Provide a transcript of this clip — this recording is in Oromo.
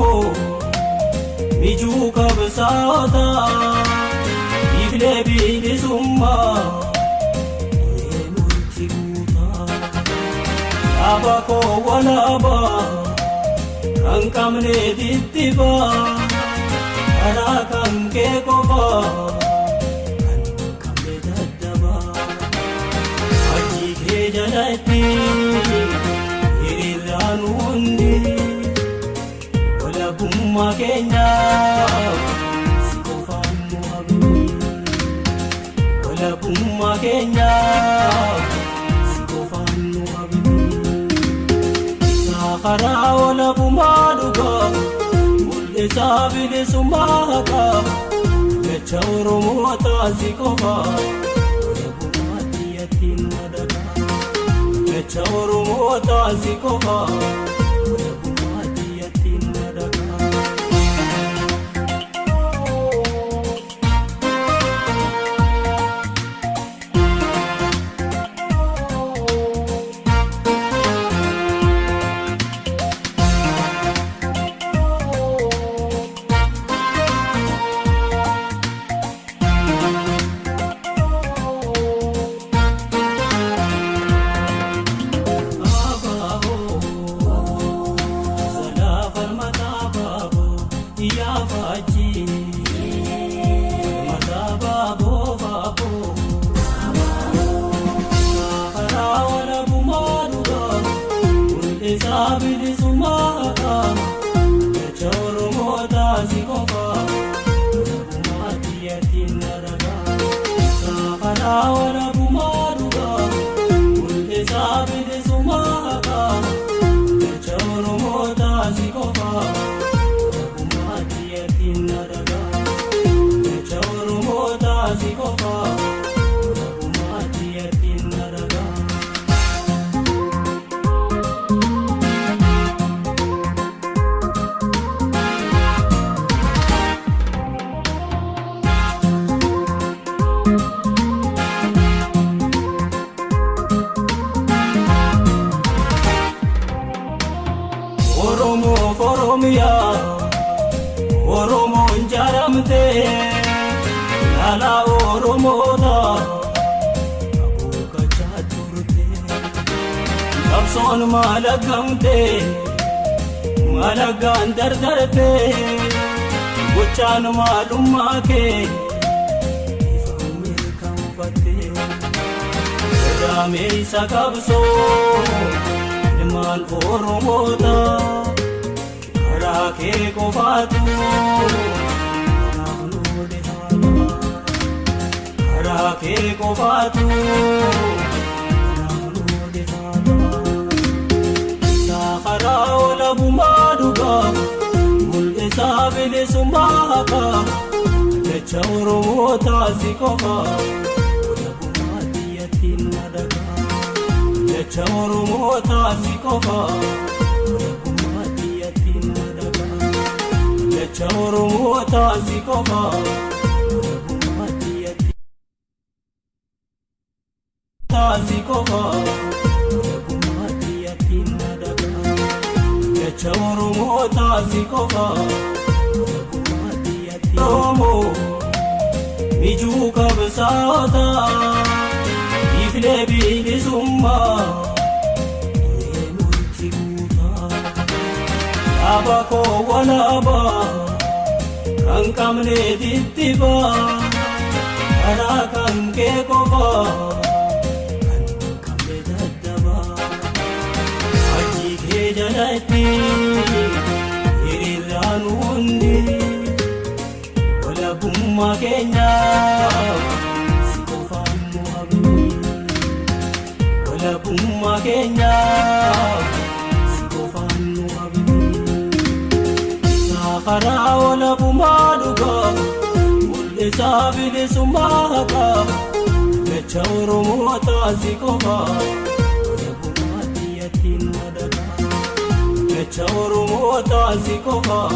Oromoo mijuu qabsaa'ota iflee bilisummaa duree murtii guutaa dhaaba koo walaabaa kan qabne dittibaa karaa kan kee qofaa kan qabne daddabaa hojii kee jalatti hiriiraan hundi walabummaa keenyaaf si qofaan nu abdi walabummaa keenyaaf si qofaan nu abdi isaa karaa walabummaa dhugaa mul'isaa bilisummaa haqaa jecha Oromoo taasi qofaa walabummaa xiyyatiin madagaa jecha Oromoo taasi qofaa walabummaa xiyyatiin madagaa. Oromoon jaaramte lala Oromoota abuukachaa turte qabsoon maalagamte maalagaan dardarte gochaan maalummaa kee ifa mirkanfatte gadameessa qabsoo ilmaan Oromoota. Karaa kee qofaatu kanaaf nu dhihaata karaa kee qofaatu kanaaf nu dhihaata isaa karaa walabummaa dhugaa mul'isaa bilisummaa haqaa jecha Oromoo taasi qofaa walabummaa xiyyatiin madagaa jecha Oromoo taasi qofaa. Jecha Oromoo taasi qofaa walabummaa xiyyatiin taasi qofaa walabummaa xiyyatiin madagaa jecha Oromoo taasi qofaa walabummaa xiyyatiin Oromoo mijuu qabsaa'ota iflee bilisummaa duree murtii guutaa dhaaba koo walaabaa kan qabne dittibaa karaa kan kee qofaa kan qabne daddabaa hojii kee jalatti hiriiraan hundi walabummaa keenyaaf si qofaan nu abdi walabummaa keenyaaf si qofaan nu abdi karaa walabummaa dhugaa mul'isaa bilisummaa haqaa jecha Oromoo taasi qofaa walabummaa xiyyatiin madagaa jecha Oromoo taasi qofaa